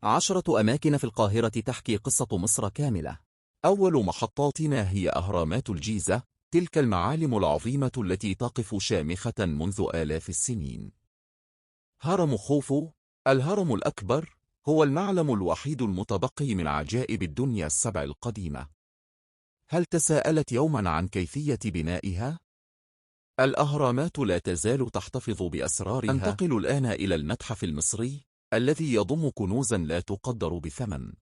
10 أماكن في القاهرة تحكي قصة مصر كاملة. أول محطاتنا هي أهرامات الجيزة، تلك المعالم العظيمة التي تقف شامخة منذ آلاف السنين. هرم خوفو، الهرم الأكبر، هو المعلم الوحيد المتبقي من عجائب الدنيا السبع القديمة. هل تساءلت يوما عن كيفية بنائها؟ الأهرامات لا تزال تحتفظ بأسرارها. ننتقل الآن إلى المتحف المصري، الذي يضم كنوزا لا تقدر بثمن.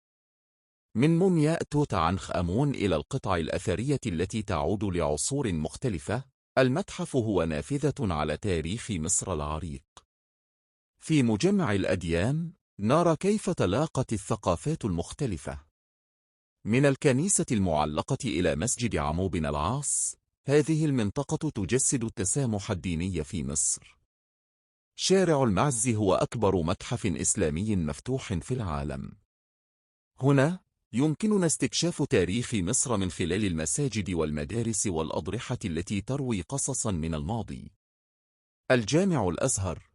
من مومياء توت عنخ آمون إلى القطع الأثرية التي تعود لعصور مختلفة، المتحف هو نافذة على تاريخ مصر العريق. في مجمع الأديان، نرى كيف تلاقت الثقافات المختلفة. من الكنيسة المعلقة إلى مسجد عمرو بن العاص، هذه المنطقة تجسد التسامح الديني في مصر. شارع المعز هو أكبر متحف إسلامي مفتوح في العالم. هنا يمكننا استكشاف تاريخ مصر من خلال المساجد والمدارس والأضرحة التي تروي قصصا من الماضي. الجامع الأزهر،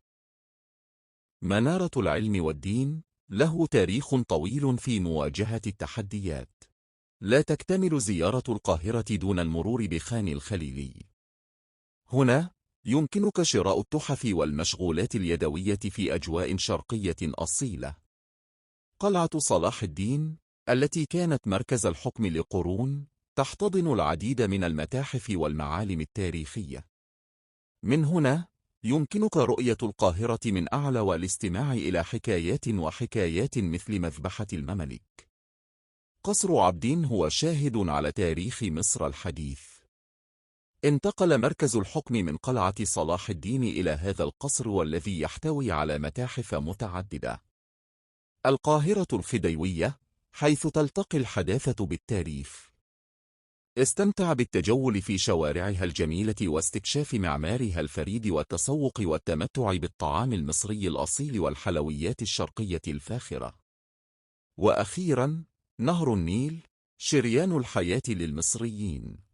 منارة العلم والدين، له تاريخ طويل في مواجهة التحديات. لا تكتمل زيارة القاهرة دون المرور بخان الخليلي. هنا يمكنك شراء التحف والمشغولات اليدوية في أجواء شرقية أصيلة. قلعة صلاح الدين، التي كانت مركز الحكم لقرون، تحتضن العديد من المتاحف والمعالم التاريخية. من هنا يمكنك رؤية القاهرة من أعلى والاستماع إلى حكايات مثل مذبحة المماليك. قصر عابدين هو شاهد على تاريخ مصر الحديث. انتقل مركز الحكم من قلعة صلاح الدين إلى هذا القصر، والذي يحتوي على متاحف متعددة. القاهرة الخديوية، حيث تلتقي الحداثة بالتاريخ. استمتع بالتجول في شوارعها الجميلة واستكشاف معمارها الفريد والتسوق والتمتع بالطعام المصري الأصيل والحلويات الشرقية الفاخرة. وأخيرا، نهر النيل، شريان الحياة للمصريين.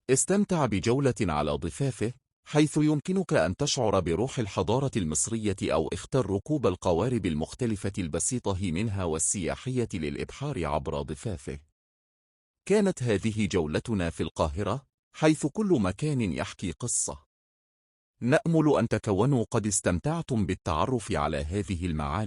استمتع بجولة على ضفافه، حيث يمكنك أن تشعر بروح الحضارة المصرية، أو اختر ركوب القوارب المختلفة البسيطة منها والسياحية للإبحار عبر ضفافه. كانت هذه جولتنا في القاهرة، حيث كل مكان يحكي قصة. نأمل أن تكونوا قد استمتعتم بالتعرف على هذه المعالم.